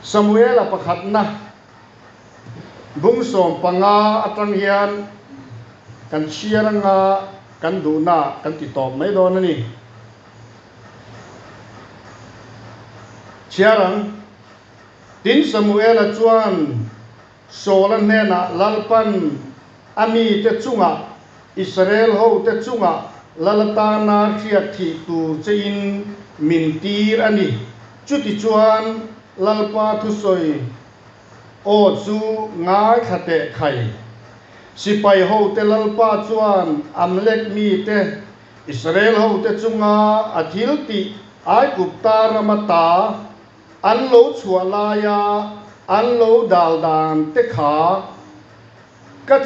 Samuela pakhatna bung 15 atang hian kan chhiar anga kan duhna kan ti tawp mai dawn a ni. Chhiar ang. Tin Samuela chuan Saula hnenah Lalpan a mite chungah, Israel hote chungah Lal atana hriat thih tur chein min tir a ni. Chutichuan Lalpa thusawi aw chu ngaithla teh khai. Sipai hote Lalpa chuan Amalek mite, Israel hote chunga a thil tih Aigupta rama ta An lo chhuah laia an lo dal dan te kha ka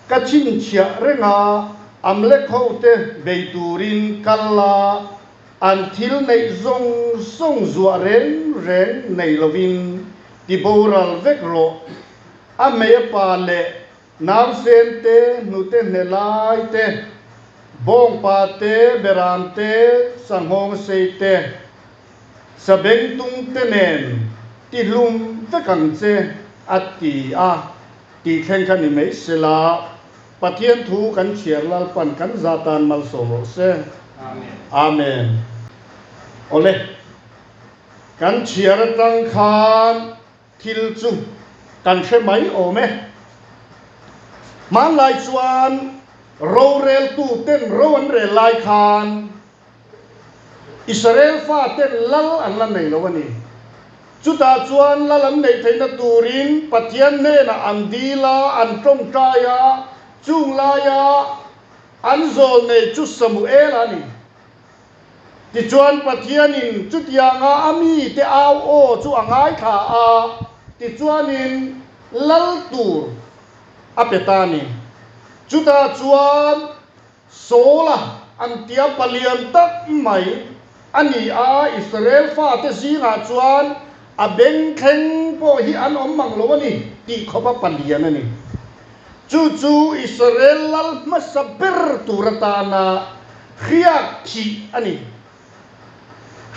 ka chhinchhiah reng a, Amlek ho te bei turin kal la, an thil neih zawng zawng zuah reng reng nei lovin ti boral vek rawh. A hmei a pa leh Nausen te, hnute hne lai te, bawngpa te, beram te, sanghawng sei te, sabengtung te nen ti hlum vek ang che a ti a tih thleng kha ni mai sela, Pathian thu kan chhiar Lalpan kan za tan malsawm rawh se. Amen. Awle, kan chhiar atang khan Thil chu kan hre mai awm e. Hmanlai chuan roreltu ten ro an rel lai khan Israel fa ten lal an la nei lo a ni. Chutah chuan lal an neih theihna turin Pathian hnenah an dil a, an tawngtai a, chung laia an zawl nei chu Samuel a ni. Tichuan Pathianin chutianga a mite au aw chu a ngaithla a, tichuanin lal tur a pe ta a ni. Chutah chuan Saula an tia palian tak mai a ni a, Israel fate zingah chuan a bengthleng pawh hi an awm mang lo a ni tih khawpa palian a ni. Chu chu Israel lal hmasa ber tur atana hriak thih a ni.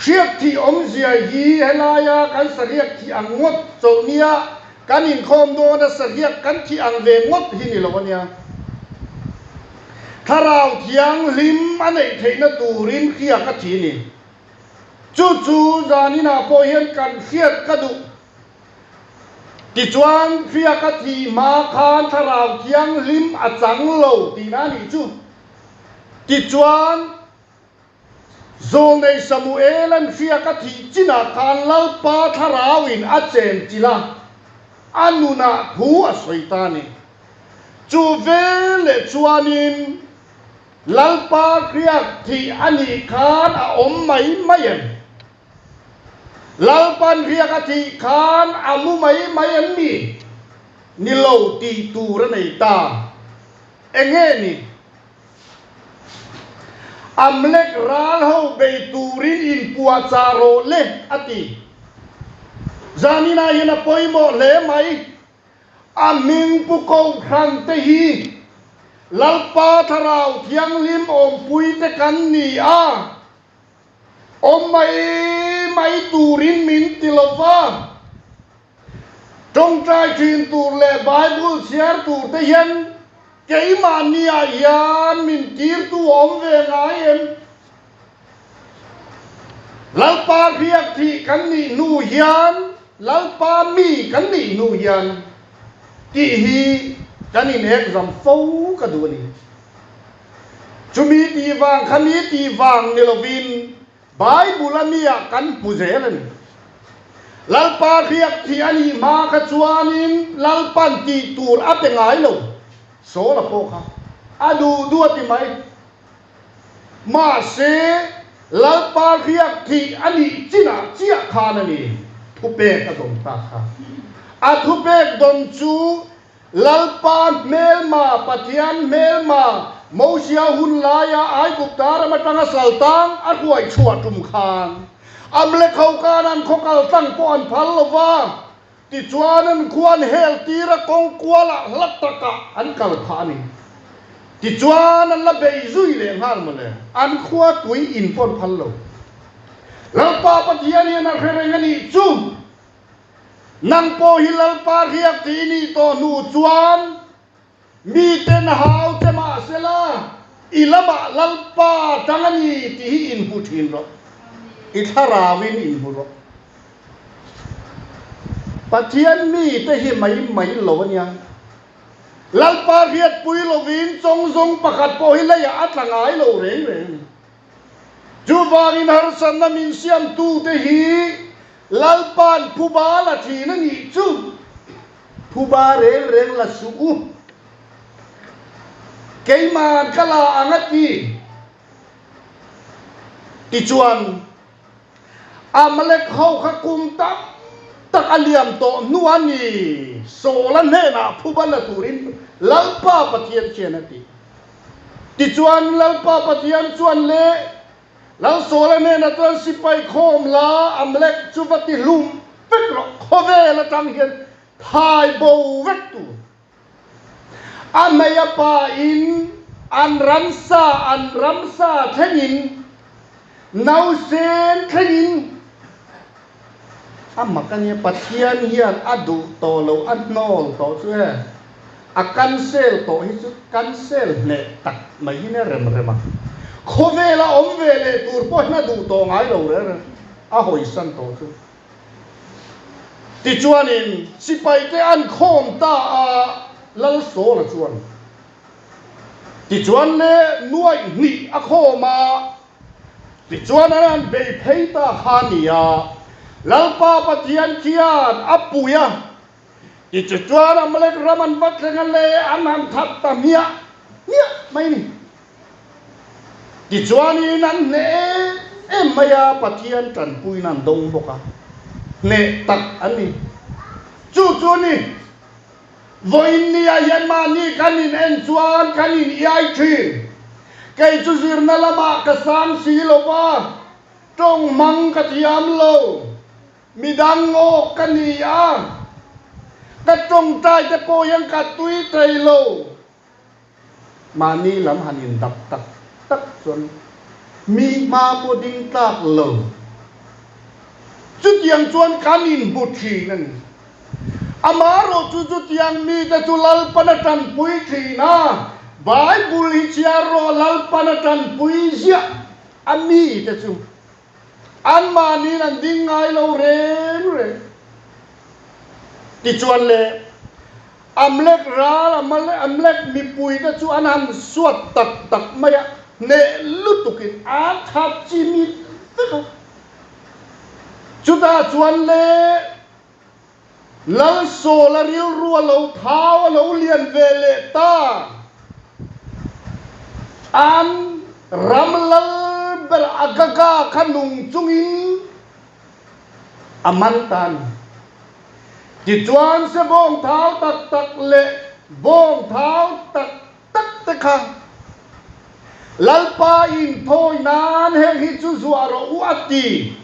Hriak thih awmzia hi helaia kan sariak thih ang ngawt chawlh nia kan inkhawm dawna sariak kan thih ang ve ngawt hi ni lo a nia. Thlarau Thianghlim a neih theihna turin hriak a thi a ni. Chu chu zaninah pawh hian kan hriat ka duh. Tichuan, hriak a thih hma khan Thlarau Thianghlim a chang lo tihna a nih chu. Tichuan, Zawlnei Samuela'n hriak a thih chinah khan Lalpa Thlarauin a chen chilh a, a nunah thu a sawi ta a ni. Chu veleh chuanin Lalpa hriak thih a nih khan a awm mai mai em? Lalpan riak a thih khan a mu mai mai em ni? Ni lo tih tur a nei ta. Enge ni? Amlek ral ho bei turin inpuahchah rawh le a ti. Zaninah hian a pawimawh hle mai. A hming pu Kohhran te hi Lalpa Thlarau Thianghlim awmpui te kan ni a. Awm mai mai turin min ti lo va, tawngtai thin tur leh Bible chhiar tur te hian keimahniah hian min tirtu a awm ve ngai em? Lalpa hriak thih kan nih hnu hian, Lalpa mi kan nih hnu hian tih hi kan inekzam fo ka duh a ni. Chumi tih vang kha mi tih vang ni lovin Bible a mi ah kan hmu zel a ni. Lalpa hriak thih a nih hma kha chuanin Lalpan tih tur a pe ngai lo. Saula pawh kha a duh duh a ti mai. Mahse, Lalpa hriak thih a nih chinah chiah khan a ni thupek a dawn ta kha. A thupek dawn chu Lalpa hmelma, Pathian hmelma, Mosia hun laia Aigupta ram atanga saltang a hruai chhuah tum khan Amalek ho khan an khaw kal tlang pawh an phal lo va, tichuan an khua an hel tir a kawng kualah hla takah an kal phah a ni. Tichuan an la bei zui leh nghal mawle, an khua tui in pawh an phal lo. Lalpa Pathian hian a hre reng a nih chu! Nang pawh hi Lalpa riak tih i nih tawh hnu chuan miten hau che mah sela, i lamah Lalpa tang a ni tih hi inhmu thin rawh. I thlarauin inhmu rawh. Pathian mite hi mai mai lo a nia. Lalpa hriatpui lovin chawngzawng pakhat pawh hi leiah a tla ngai lo reng reng a ni. Chuvangin harsatna min siamtute hi Lalpa'n phuba la thin a nih chu phuba reng reng la suh u. Keima'n ka la ang a ti. Tichuan, Amalek ho kha kum tam tak a liam tawh hnu a ni, Saula hnenah phuba la turin Lalpa Pathian khian a ti. Tichuan, Lalpa Pathian chuan le Lal Saula hnenah chuan sipai khawm la Amalek chu va ti hlum vek rawh, khawvel atang hian thai bo vek tur. A hmei a pa in an ramsa an ramsa thlengin nausen thlengin a mak a nia Pathian hian a duh tawh lo a hnawl tawh chu e a cancel tawh hi chu cancel hneh tak mai hi nia rem rem a khawvela awm ve leh tur pawh hian a duh tawh ngai lo reng reng a hawisan tawh chu. Tichuanin sipaite an khawm ta a, Lal Sawla chuan tichuan le nuaih hnih a khawm a, tichuan an han bei phei ta kha a ni a, Lalpa Pathian khian a pui a, tichuan Amalek ram an va thleng a le an han that ta hmiah hmiah mai a ni. Tichuanin an hneh em em mai a, Pathian tanpuina an dawng bawk a, hneh tak an ni. Chu chu ni, vawiin nia hian mahni kan in en chuan kan in iai thin. Kei chu zirna lamah ka sang si lo va, tawng hmang ka thiam lo, midang ngawk ka ni a, ka tawngtai te pawh hian ka tui thei lo. Mahni lam han indap tak tak chuan mi hma pawh ding tlak lo. Chutiang chuan kan inhmu thin a ni. Amaherawh chu chutiang mite chu Lalpan a tanpui thin a, Bible hi chhiar rawh Lalpan a tanpui ziah a mite chu anmahniin an ding ngai lo reng reng. Tichuan le Amlek ral, Amlek mipuite chu an han suat tak tak mai a, hneh lutukin a that chimit vek a. Chutah chuan le Lal Sawla rilru a lo thau, a lo lian ve leh ta. An ram lal ber Agaga kha nung chungin a man ta a ni. Tichuan se bawng thau tak tak leh bawng thau tak tak te kha Lalpa inthawi nan heng hi chu zuah rawh u a ti.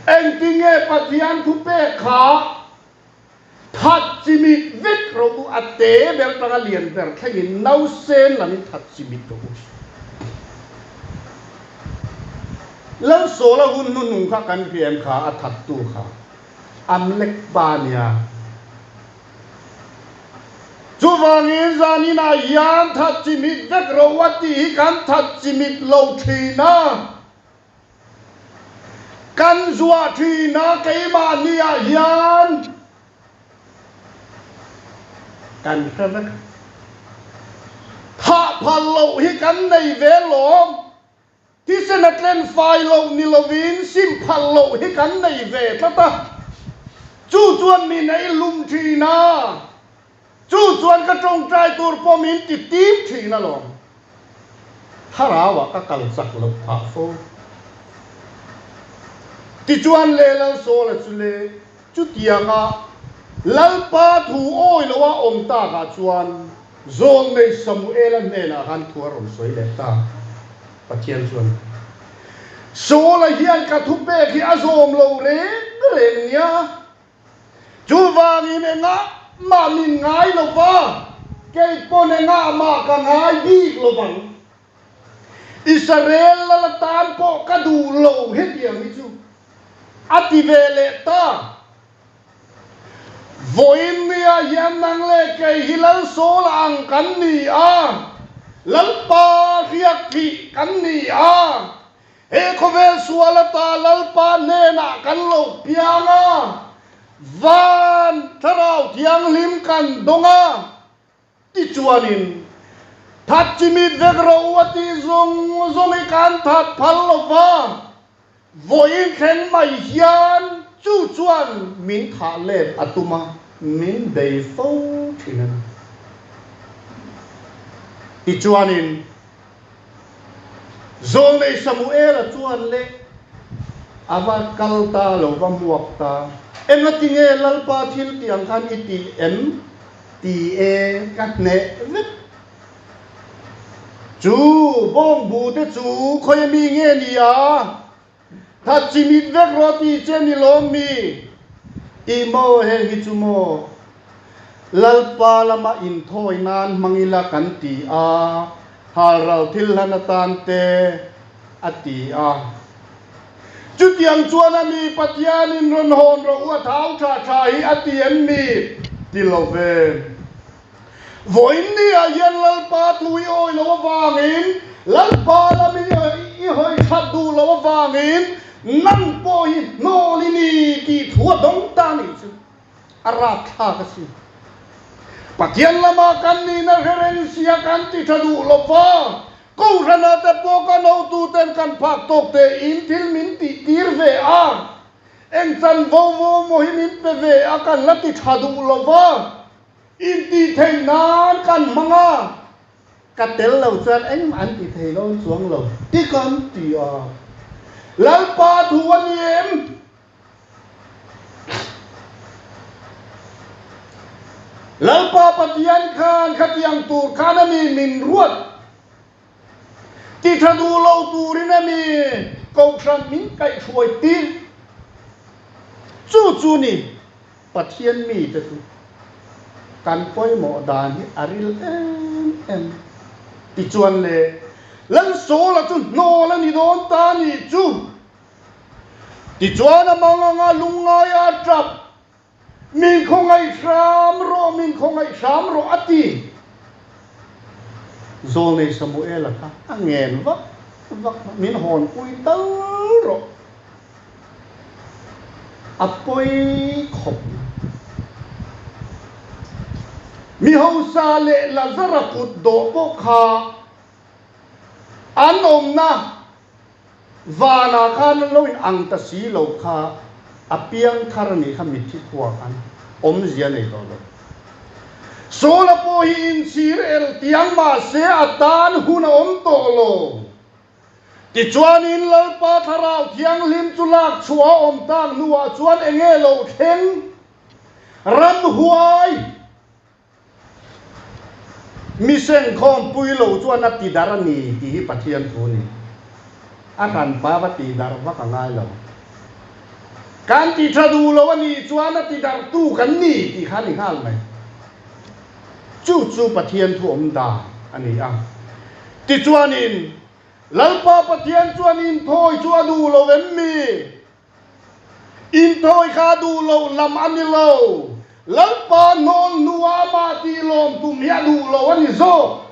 Engtinge Pathian thupek kha That chimit vek rawh u, a te ber tanga lian ber thlengin nausen lamin that chimit rawh u. Lalsawla hun hnuhnung kha kan hriam kha a thattu kha Amlek pa nia. Chuvangin zaninah hian that chimit vek rawh u a tih hi kan that chimit lo thin a. Kan zuah thin a keimahni ah hian kan hre vek a. Thah phal loh hi kan nei ve lawm. Thisen a tlen fai loh ni lovin sim phal loh hi kan nei ve tlat a. Chu chuan min ei hlum thin a. Chu chuan ka tawngtai tur pawh min ti tim thin alawm. Thlarauah ka kal chak loh phah fo. Tichuan le Lalsawla chu le chutianga Lalpa thu awi loa awm takah chuan Zawlnei Samuela hnenah khan thu a rawn sawi leh ta. Pathian chuan, Sawla hian ka thupek hi a zawm lo reng reng nia. Chuvangin engah mah min ngai lo va, kei pawn engah mah ka ngai bik lo vang. Israel lal atan pawh ka duh lo hetiang hi chu. A ti ve leh ta. Vawiin nia hian nang leh kei hi Lal Sawla ang kan ni a, Lalpa hriak thih kan ni a, he khawvel sual ata Lalpa hnenah kan lo piang a, van thlarau thianghlim kan dawng a. Tichuanin, That chimit vek rawh u a tih zawng zawng hi kan that phal lo va, vawiin thleng mai hian chu chuan min thah let a tum a, min bei fo thin a ni. Tichuanin, Zawlnei Samuela chuan le a va kal ta lo va muak ta, Engatinge Lalpa thil tih ang khan i tih em? Ti e, ka hneh vek. Chu bawngbu te chu khawi mi nge ni a? That chimit vek rawh tih che ni lawm mi? I maw heng hi chu maw? Lalpa lama inthawi nan hmang ila kan ti a, halral thil hlan atan te a ti a. Chutiang chuan a mi Pathianin rawn hawn rawh u a thau tha tha hi a ti em mi? Ti lo ve. Vawiin niah hian Lalpa thu i awi lo avangin, Lalpa lam i hawi that duh lo avangin nang pawh hi hnawl i ni tih thu a dawng ta nih chu a rapthlak a si. Pathian lamah kan nihna hre reng sia kan ti tha duh lo va, Kohhranah te pawh kan hotuten kan phak tawk tein thil min tih tir ve a, eng chanvo vo maw hi min pe ve a kan la ti tha duh lo va. Intih theih nan kan hmang a, ka tel lo chuan engmah an ti thei lo chuang lo ti kan ti a. Lalpa thu a ni em? Lalpa Pathian khan khatiang tur khan a mi min ruat ti tha duh lo turin a mi kohhran min kaihhruai tir. Chu chu ni. Pathian mite chu kan pawimawh dan hi a ril em em. Tichuan le, Lalsawla chu hnawl a ni dawn ta nih chu. Tichuan a mang anga lungngaia a tap, Min khawngaih hram rawh, min khawngaih hram rawh a ti. Zawlnei Samuela kha a ngen vak vak, Min hawnpui tal rawh. A pawi khawp mai. Mi hausa leh Lazara kut dawh pawh kha an awmna vanah khan an lo in ang ta si lo kha a piang thar a nih kha mitthi khua khan awmzia nei tawh lo. Saula pawh hi inchhir el tiang mahse a tan hun a awm tawh lo. Tichuanin Lalpa Thlarau Thianghlim chu lak chhuah a awm tak hnuah chuan enge lo thleng? Ramhuai mi sengkhawmpui lo chuan a ti dar a ni tih hi Pathian thu a ni. A hranpa va ti dar vak a ngai lo. Kan ti tha duh lo a nih chuan a ti dartu kan ni tih kha a ni nghal mai. Chu chu Pathian thu awm dan a ni a. Tichuanin, Lalpa Pathian chuan inthawi chu a duh lo em mi? Inthawi kha a duh loh lam a ni lo. Lalpa hnawl hnuah amah tih lawm tum hi a duh lo a ni zawk.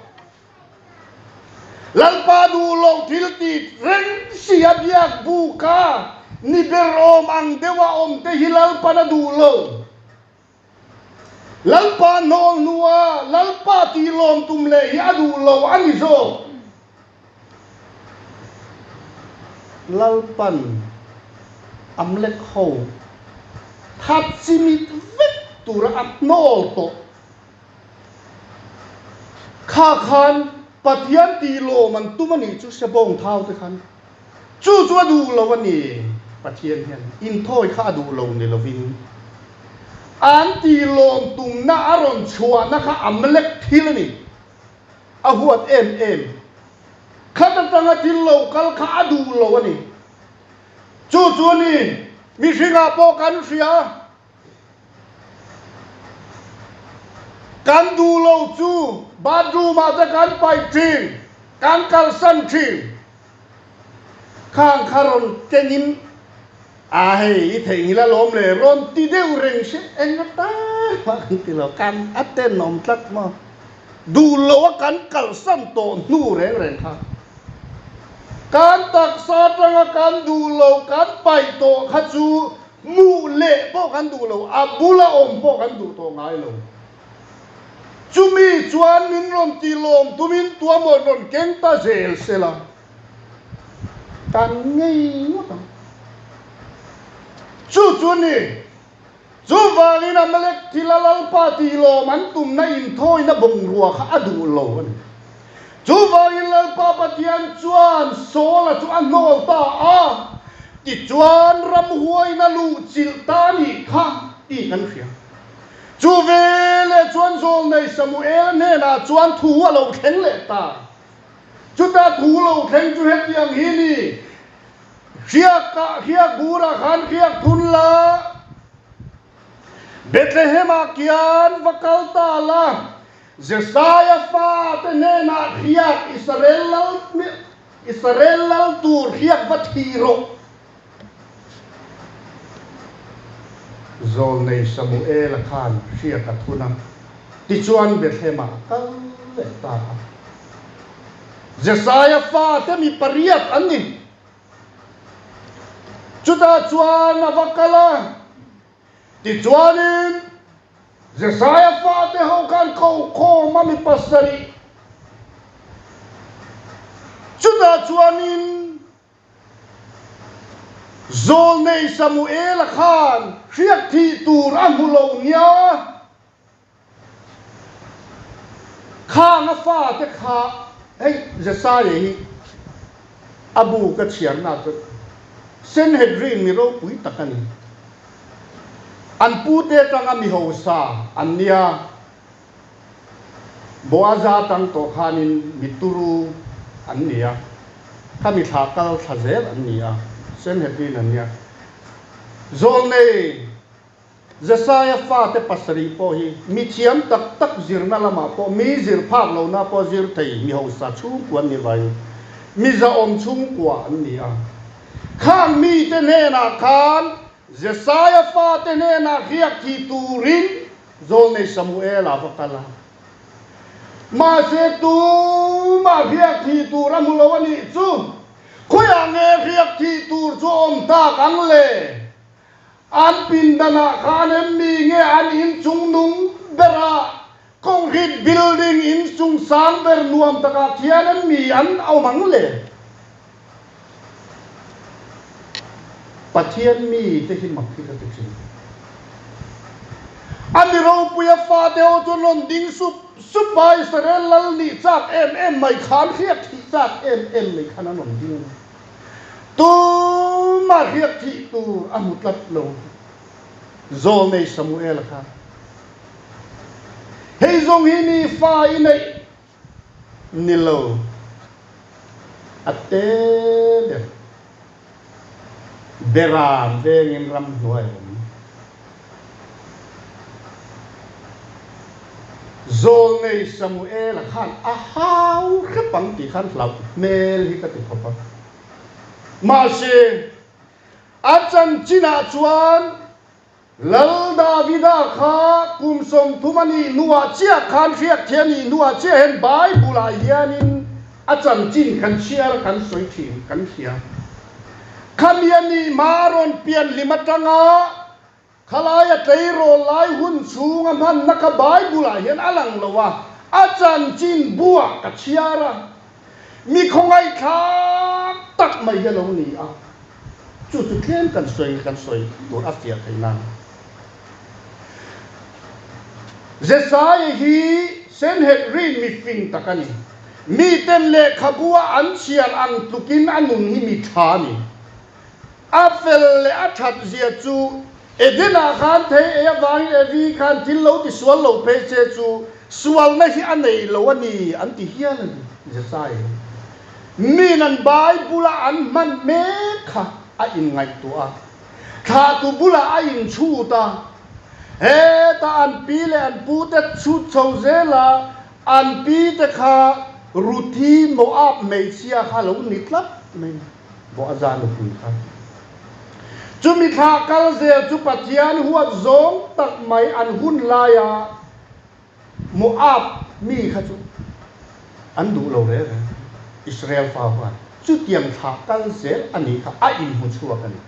Lalpa duh loh thil tih reng si a biak buk a, ni ber awm ang deuha awm te hi Lalpan a duh lo. Lalpa hnawl hnua Lalpa tih lawm tum leh hi a duh lo a ni zawk. Lalpan Amlek ho that chimit vek tura a hnawl tawh kha khan Pathian tih lawm an tum a nih chu Sebawng thau te khan Chu chu a duh lo a ni. Pathian hian inthawi kha a duh lo ni lovin an tih lawm tumna a rawn chhuahna kha a mlek thil a ni. A huat em em. Khat atanga thil lo kal kha a duh lo a ni. Chu chu a ni, mihringah pawh kan hria. Kan duh lo chu bathroom ah te kan paih thin, kan kalsan thin. Khang kha rawn kengin. A hei i theihnghilh alawm le rawn ti deuh reng se eng ata mah kan ti lo, kan a tenawm tlat maw? Duh lo a kan kalsan tawh hnu reng reng kha kan taksa atanga kan duh lo kan paih tawh kha chu hmuh leh pawh kan duh lo, a bula awm pawh kan duh tawh ngai lo. Chumi chuan min rawn ti lawm tumin tuamaw rawn keng ta zel sela. Kan ngei ngawt ang. Chu chu ni. Chuvangin Amalek thila Lalpa tihlawm an tumna inthawina bungrua kha a duh lo a ni. Chuvangin Lalpa Pathian chuan Saula chu a hnawl ta a, tichuan ramhuaina luh chilh ta a nih kha tih kan hria. Chu veleh chuan Zawlnei Samuela hnenah chuan thu a lo thleng leh ta. Chuta thu lo thleng chu hetiang hi ni, Hriakah hriak burah khan hriak thun la, Bethlehem-ah kian va kal ta la, Jesaia fate hnenah hriak Israel lal Israel lal tur hriak va thi rawh. Zawlnei Samuela khan hriak a thun a, tichuan Bethlehem-ah a kal leh ta a. Jesaia fate mi pariat an ni. Chutah chuan a va kal a, tichuanin Jesaia fate ho khan kokhawm a mi pasarih. Chutah chuanin Zawlnei Samuela khan hriak thih tur a hmu lo nia. Khang a fate kha hei Jesaia hi a bu ka chhiarna chu Sanhedrin mi ropui tak a ni. An pute atanga mi hausa an nia. Boaza atang tawh khanin mi turu an ni a, kha mi thlah kal thla zel an ni a, Sanhedrin an nia. Zawlnei Jesaia fate pasarih pawh hi mi thiam tak tak zirna lamah pawh mi zir phak lohna pawh zir thei mi hausa chhungkua an ni vangin mi zahawm chhungkua an ni a. Khang mite hnenah khan Jesaia fate hnenah hriak thih turin Zawlnei Samuela va kal a. Mahse tumah hriak thih tur a hmu lo a nih chu. Khawiah nge hriak thih tur chu a awm tak ang le? An pindanah khan em mi nge an inchung nung berah concrete building inchung sang ber nuam takah khian em mi an awm ang le? Pathian mi te hi mak hi ka ti thin. A mi ropuia fate ho chuan rawn ding sup sup a, Israel lal nih chak em em mai khan hriak thih chak em em mai khan an rawn ding a ni. Tumah hriak thih tur a hmu tlat lo. Zawlnei Samuel kha, Hei zawng hi mi fa i neih ni lo, a te ber. Beram vengin ramhnuai a awm. Zawlnei Samuela khan a hau hrep ang tih khan hlauh hmel hi ka ti khawp a. Mahse, a chanchinah chuan Lal Davida kha kum 30 a nih hnuah chiah khan hriak thei a nih hnuah chiah hian Bible-ah hianin a chanchin kan chhiar a, kan sawi thin, kan hria. Khami a nih hma a rawn pian hlim atanga Khalaia tleirawl lai hun chhunga hmanna kha Bible-ah hian a lang lo a, a chanchin buah ka chhiar a, mi khawngaihthlak tak mai hi a lo ni a, chu chu tlem kan sawi kan sawi tur a fiah thei nan. Jesaia hi Sanhedrin mifing tak a ni. Miten lehkhabua an chhiar ang tlukin a nun hi mi tha a ni. A fel leh a that zia chu Eden-ah khan thei ei avangin Evi khan thil lo ti sual lo phei che chu sualna hi a nei lo a ni an ti hial a ni. Jesai hi min an Bible-a an hman mek kha a inngaihtuah a, thlahtu bulah a inchhut a, hetah an pi leh an pute chhut chho zel a, an pite kha Ruthi Moab hmeichhia kha lo ni tlat mai. Boaza nupui kha. Chumi thlah kal zel chu Pathian huat zawng tak mai an hun laia Moab mi kha chu an duh lo reng reng. Israel fa huan chutiang thlah kal zel a nih kha a inhmu chhuak a ni.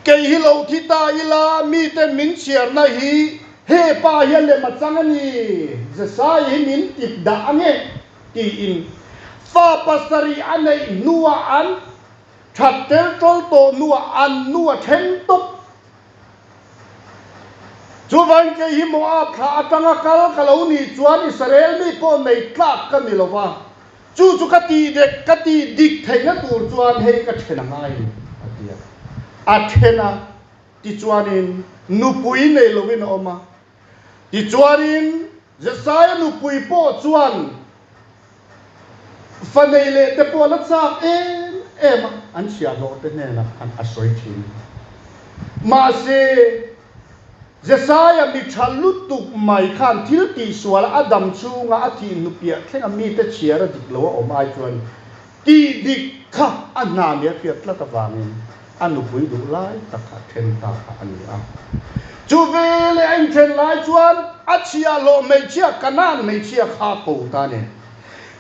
Kei hi lo thi ta ila miten min chhiarna hi he pa hian lem a chang a ni, Jesai hi min tip dah ange tiin fa pasarih a neih hnuah an That tel tawl tawh hnuah an nu a then tawp. Chuvangin kei hi Moab thla atanga kal ka lo nih chuan Israel mi pawh nei tlak ka ni lo va, chu chu ka tih dek ka tih dik theihna tur chuan hei ka then a ngai ni, a ti a. A then a, tichuanin nupui nei loin a awm a. Tichuanin Jesaia nupui pawh chuan fa nei leh te pawh a la chak em em a, an chhiahhlawh te hnenah khan a sawi thin. Mahse, Jesaia mi tha lutuk mai khan thil tihsuala a dam chhunga a thih hnupiah thlenga mite chhiar a dik lo a awm ai chuan Tih dik kha a hna nia hriat tlat avangin a nupui duh lai tak kha then ta kha a ni a. Chu veleh a inthen lai chuan a chhiahhlawh hmeichhia Kanaan hmeichhia kha ko ta a ni.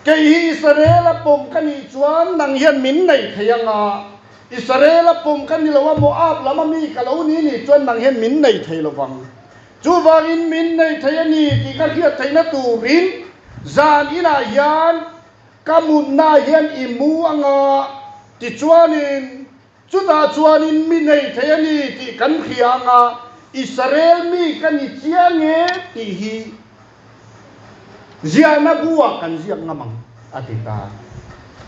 Kei hi Israel-a pawm ka nih chuan nang hian min nei thei anga, Israel-a pawm ka ni lo a, Moab lam ami ka lo ni nih chuan nang hian min nei thei lo vang. Chuvangin min nei thei a ni tih ka hriat theihna turin zan inah hian Ka mutna hian i mu anga, tichuanin chutah chuanin mi nei thei a ni tih kan hria anga, Israel mi ka ni chiang e tih hi ziahna buah kan ziak ngam ang, a ti ta.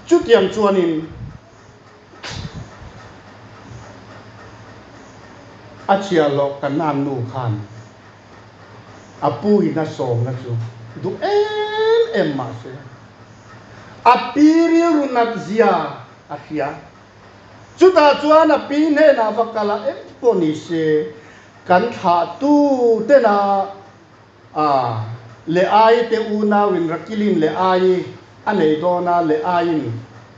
Chutiang chuanin a chhiahhlawh Kanaan nu khan A pu in a sawmna chu duh em em mah se, a pi rilru nat zia a hria. Chutah chuan a pi hnenah va kal a, eng pawh ni se, kan thlahtu tena a leh ai te unauin Rakilin leh ai a nei dawn a, leh aiin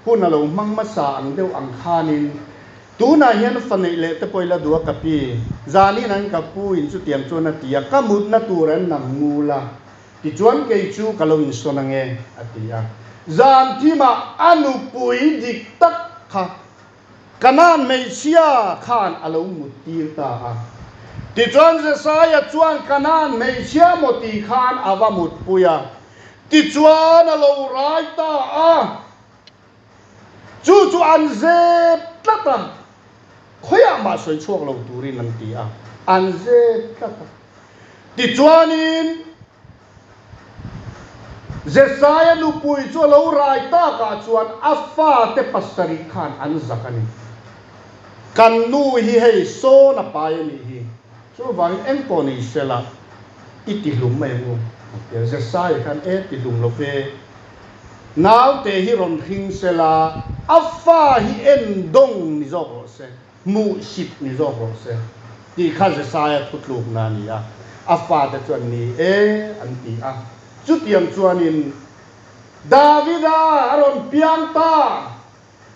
hun a lo hmang hmasa ang deuh ang khanin Tunah hian fa neih leh te pawh ila duh a ka pi. Zanin an ka pu in chutiang chuan a ti a, ka mutna tur an nang ngul a, tichuan kei chu ka lo insawn ange a ti a. Zan thimah a nupui dik tak kha Kanaan hmeichhia khan a lo mut tir ta a. Tichuan Jesaia chuan Kanaan hmeichhia maw ti khan a va mutpui a, tichuan a lo rai ta a. Chu chu an zep tlat a, khawiah mah sawi chhuak lo turin an ti a, an zep tlat a. Tichuanin Jesaia nupui chu a lo rai takah chuan a fate pasarih khan an zak a ni. Kan nu hi hei sawn a pai a nih hi, chuvangin engpawh ni sela i tihlum mai ang u, a ti a. Jesaia khan e tihlum lo ve. Naute hi rawn hring se la, a fa hi en dawng ni zawk rawh se, hmuh sip ni zawk rawh se, tih kha Jesaia thutlukna a ni a. A fate chuan ni e an ti a. Chutiang chuanin Davida a rawn piang ta.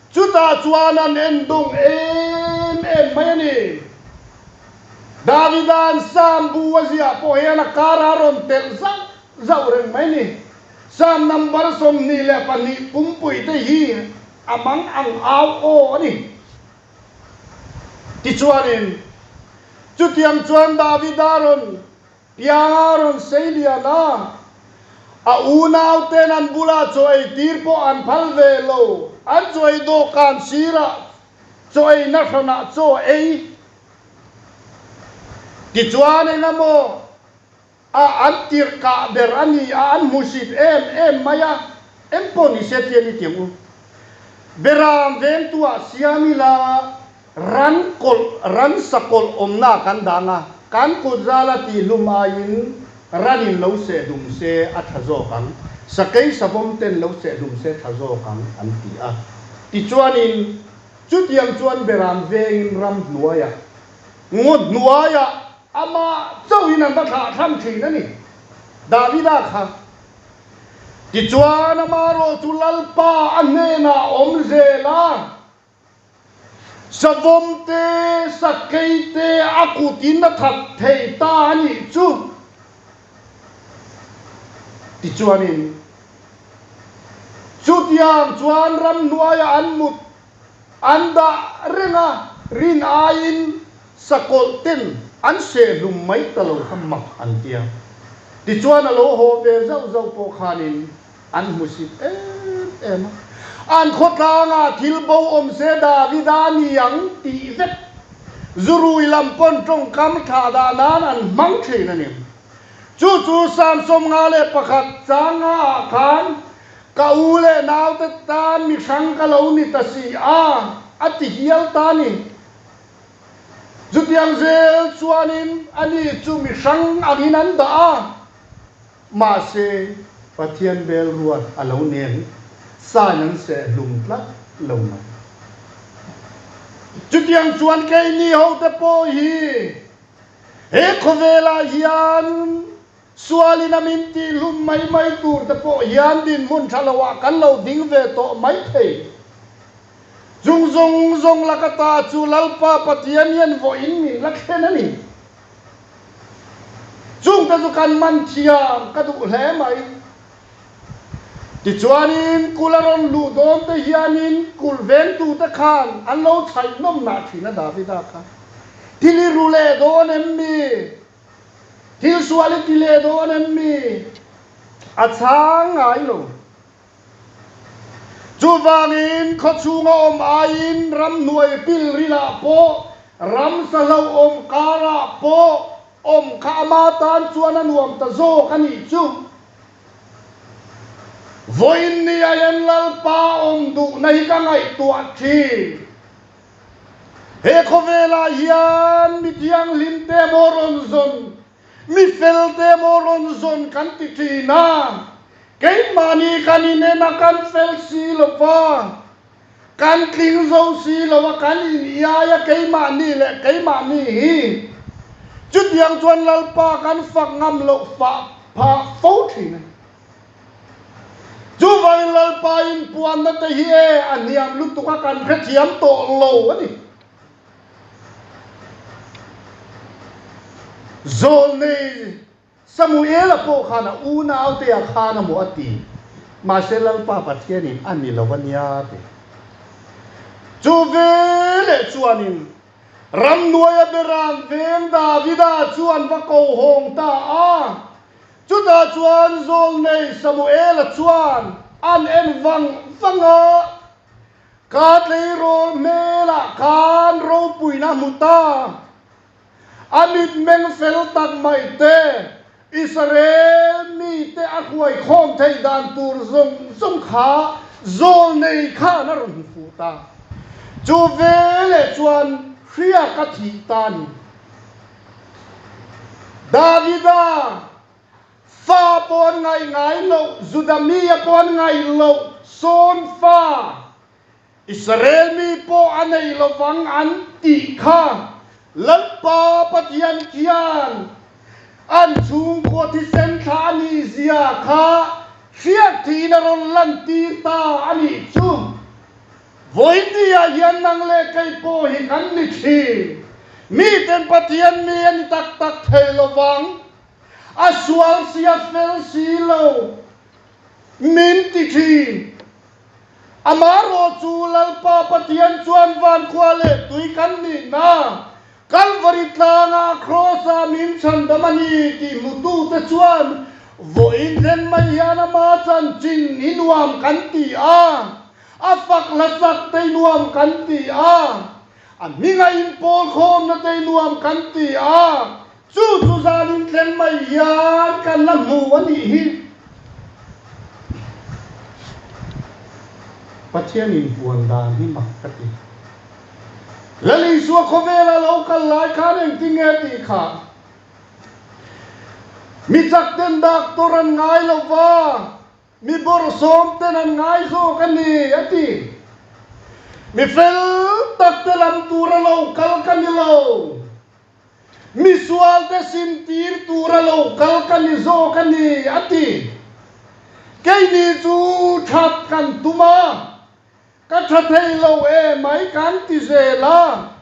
Chutah chuan an en dawng em em mai a ni. Davida'n Salm bu a ziah pawh hian a karah a rawn telh zauh zauh reng mai a ni. Salm number 22 pumpui te hi a mang ang au aw a ni. Tichuanin, chutiang chuan Davida rawn Pianga rawn sei lian a, a unauten an bulah chaw ei tir pawh an phal ve lo. An chaw ei dawhkan sirah chaw eina hranah chaw ei tichuan engemaw a an tirh kah ber a ni a, an hmusit em em mai a, engpawh ni se tian i ti ang u. Beram vengtuah siam ila Ran kawlh, ran sakawlh awmna kan dang a, kan kut zala tihlum aiin ranin lo sehhlum se a tha zawk ang, sakei savawm ten lo sehhlum se tha zawk ang an ti a. Tichuanin, chutiang chuan beram vengin ram hnuaiah, ngaw hnuaiah amah chauhin an va thlah thlam thin a ni. Davida kha. Tichuan, amarawh chu Lalpa a hnenah awm zel a. Savawm te, sakei te a kutin a that thei ta a nih chu. Tichuanin, chutiang chuan ramhnuaiah an mut an dah reng a, rin aiin sakawlh ten an sehhlum mai ta lo kha mak an ti a. Tichuan a lo haw ve zauh zauh pawh khanin an hmusit em em a. An khawtlangah thil bo awm se Davida ni ang tih vek zurui lam pawn tawngkam thlah dah nan an hmang thin a ni. Chu chu Psalm 51 changa ah khan ka u leh naute tan mi hrang ka lo ni ta si a, a ti hial ta a ni. Chutiang zel chuanin ani chu mi hrang angin an dah a, mahse Pathian bel ruat a lo nen sain an seh hlum tlat lo mai. Chutiang chuan keini hote pawh hi He khawvelah hian sualin a min tihhlum mai mai tur te pawh hian dinhmun tha loah kan lo ding ve tawh mai thei. Chung zawng zawng laka ta chu Lalpa Pathian hian vawiin min la thlen a ni. Chungte chu kan man thiam ka duh hle mai. Tichuanin kul a rawn luh dawn te hianin kul vengtute khan an lo chhaih nawm nah thin a Davida kha. Thil i ru leh dawn em mi? Thil sual i ti leh dawn em mi? A chhang ngai lo. Chuvangin khawchhunga awm aiin ramhnuai pilrilah pawh, ramsa hlauhawm karah pawh awm kha ama tan chuan a nuam ta zawk a nih chu. Vawiin ni a hian Lalpa awm duhna hi ka ngaihtuah thin. He khawvelah hian mi thianghlim te maw rawn zawn, mi fel te maw rawn zawn kan ti thin a, keimahni kan inen a kan fel si lo va, Kan tling zo si lo a, kan in iai a keimahni leh keimahni hi. Chutiang chuan Lalpa kan fak ngam loh fah phah fo thin a ni. Chuvangin Lalpa inpuanna te hi e a hniam lutuk a kan hrethiam tawh lo a ni. Zawlnei Samuela pawh khan a unaute a khan a maw a ti, mahse Lalpa Pathianin a ni lo a nia ti. Chu veleh chuanin ramhnuaia beram veng Davida chu an va ko hawng ta a, chutah chuan zawlnei Samuela chuan an en vang vang a, Ka tleirawl hmelah khan ropuina hmu ta. A mitmeng fel tak mai te, Israel mite a hruaikhawm theih dan tur zawng zawng kha zawlnei khan a rawn hmu fuh ta. Chu veleh chuan hriak a thih ta a ni. Davida fa pawh an ngaih ngai loh, Juda mi a pawh an ngaih loh, sawn fa Israel mi pawh a nei lovang an tih kha Lalpa Pathian khian an chhungkaw thisen thla a nih zia kha hriat thiin a rawn lantir ta a nih chu. Vawinia hian nang leh kei pawh hi kan ni thin. Miten Pathian mi a ni tak tak thei lovang. A sual si a fel si lo min ti thin. Amaherawh chu Lalpa Pathian chuan vankhua leh tui kan nihna Kalvari tlanga Kraws-ah min chhandam a ni tih hmutute chuan vawiin thlen mai hian ama chanchin hi nuam kan ti a, a fak hlasak te nuam kan ti a, a hminga inpawl khawmna te nuam kan ti a, Chu chu zanin thleng mai hian kan la hmu a nih hi. Pathian inpuan dan hi mak ka ti. Lal Isua khawvela lo kal lai khan engtin nge tih kha mi chak ten doctor an ngai lo va, mi bawrhsawm ten an ngai zawk a ni a ti. Mi fel tak te lam tura lo kal ka ni lo. Misualte simtir tura lo kal ka ni zawk a ni, a ti. Keini chu that kan tum a, Ka tha thei lo e mai kan ti zel a.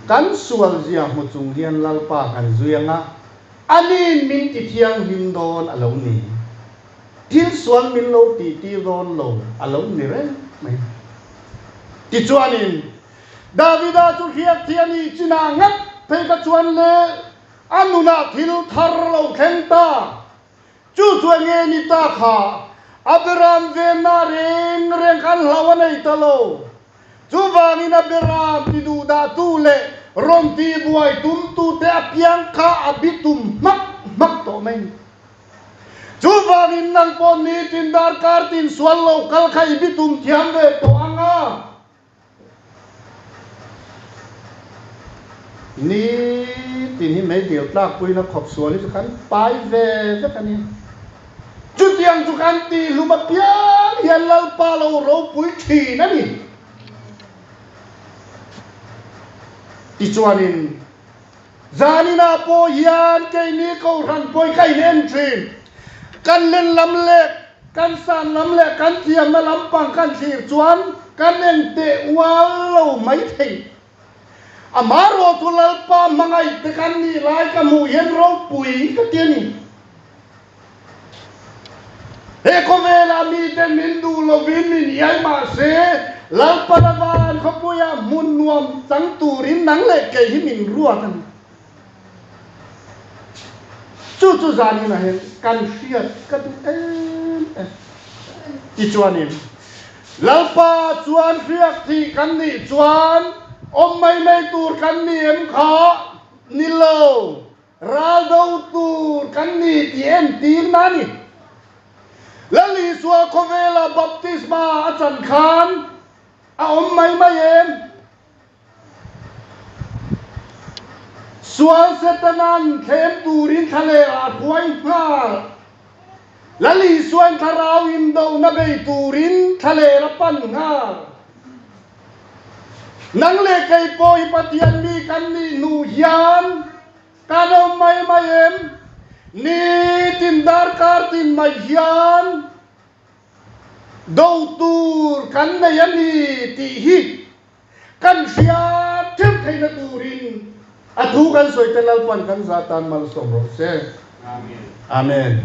Kan sual zia hmu chung hian Lalpa kan zui ang a, aniin min ti thianghlim dawn a lo ni. Thil sual min lo tih tir dawn lo a lo ni reng mai. Tichuanin, Davida chu hriak thi a nih chinah ngat phei kha chuan le a nunah thil thar lo thleng ta. Chu chuan nge ni ta kha a beram venna reng reng khan hlau a nei ta lo. Chuvangin a beram ti duh dahtu leh rawn ti buai tumtute apiang kha a bitum hmak hmak tawh mai ni. Chuvangin nang pawh nitin darkar tin sual lo kal kha i bitum thiam ve tawh ang a. Ni tin hi meidil tlakpuina khawp sual hi chu kan pai ve vek a ni. Chutiang chu kan tihhlum apiang hian Lalpa lo ropui thin a ni. Tichuanin zaninah pawh hian keini Kohhran pawhin ka inen thin. Kan len lam leh Kan san lam leh kan thiamna lampang kan thlir chuan kan eng teh ual lo mai thei. Amaherawh chu Lalpa hmangaih te kan nih lai ka hmuh hian ropui ka ti a ni. He khawvelah mite min duh lovin min iai mah se, Lalpa lava an khawpuiah hmun nuam chang turin nang leh kei hi min ruat a ni. Chu chu zanin ah hian kan hriat ka duh em em. Tichuanin, Lalpa chuan hriak thih kan nih chuan awm mai mai tur kan ni em kha? Ni lo, ral do tur kan ni tih entirna a ni. Lal Isua khawvela baptisma a chan khan a awm mai mai em? Sual Setanan thlem turin thlaleh ah hruai nghal. Lal Isuain thlarau indohna bei turin thlaler a pan nghal. Nang leh kei pawh hi Pathian mi kan nih hnu hian kan awm mai mai em? Nitin darkar tin mai hian do tur kan nei a ni tih hi Kan hriat theuh theihna turin a thu kan sawi te Lalpan kan zah tan malsawm rawh se. Amen.